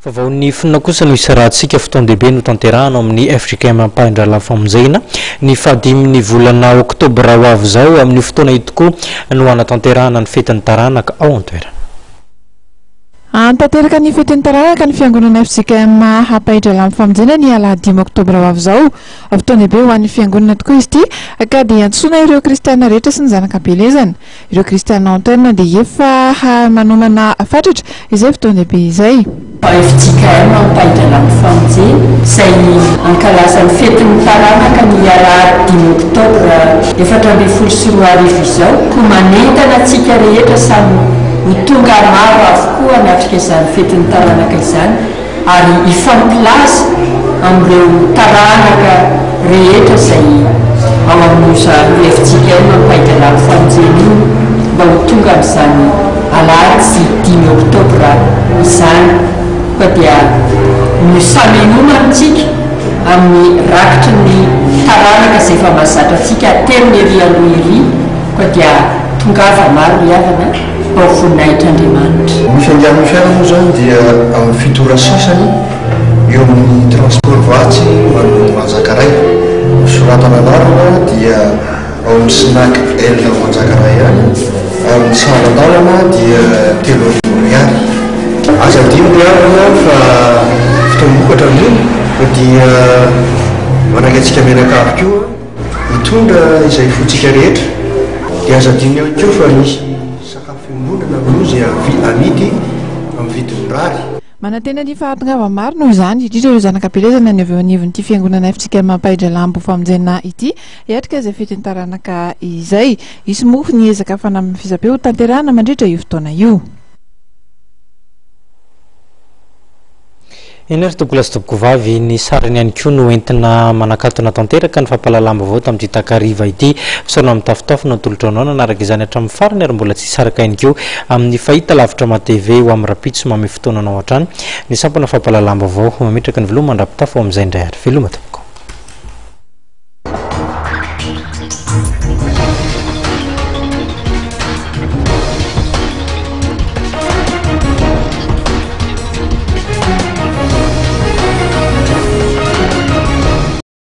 Vaovaon'ny finoana kosa no isarahantsika fotoan-dehibe notanterahana ao amin'ny fjkm Ampahindrahalahy Famonjena ny fahadimin'ny volana oktobra ho avy izao. Amin'io fotoana io tokoa no hanatanterahana ny fetin'ny taranaka ao an-toerana. Hanatanteraka ny fetin'ny taranaka ny fiangonana fjkm Ampahindrahalahy Famonjena ny alahady dimy oktobra ho avy izao. Fotoan-dehibe ho an'ny fiangonana tokoa izy ity ka dia iantsoana ireo kristiana rehetra sy ny zanaka am-pielezana. Ireo kristiana ao an-toerana dia efa manomana fatratra izay fotoan-dehibe izay. Fjkm Ampahidralambo Famonjena izay hankalaza ny fetin'ny taranaka ny alahady dimy oktobra 2014 izao koa manentana antsika rehetra samy ho tonga maro avokoa hanatrika izany fetin'ny taranaka izany ary hifampilaza amin'ireo taranaka rehetra izay ao amin'io fjkm Ampahidralambo Famonjena io mba ho tonga amin'izany alahady dimy oktobra izany. Koa dia no samy hiomana isika amin'ny rakitry ny taranaka izay efa mahazatra antsika ateriny ery aloha ery, koa dia tongava maro ry havana mba ho voninahitr'Andriamanitra. Ny fiangaran'ny fiara moa izany dia amin'ny fito ora sasany eo amin'ny transport Vatsy manoloan'ny Manjakaray. Ny soratana anarana dia ao amin'ny Snack L Manjakaray ihany ary ny saran-dalana dia 3000 ariary. Aza adino ry havana fa fotoam-bokatra amin'io dia manaiky antsika mianakavy koa hitondra izay fontsika rehetra. Dia aza adino ihany koa fa misy sakafo iombonana amin'io izay amidy amin'ny vidiny rary. Manantena ny fahatongavany maro noho izany, indrindra ireo zanaka am-pielezana ny avy eo anivon'ity fiangonana fjkm Ampahidralambo Famonjena ity, hiatrika izay fetin'ny taranaka izay. Hisy moa ny ezaka fanamafisam-peo hotanterahina mandritra io fotoana io. Eny ary tompokolahy sy tompokovavy, ny sariny ihany koa no entina manakatona tanteraka ny fampahalalam-baovao tamin'ity takariva ity. Fisaorana mitafotafo no atolotra anao nanaraka izany hatramin'ny farany ary mbola tsy hisaraka ihany koa amin'ny fahita lavitra MATV ho amin'ny rahampitso manome fotoana anao hatrany ny sampana fampahalalam-baovao. Mametraka ny veloma mandra-pitafo amin'izay indray ary. Veloma tompoko.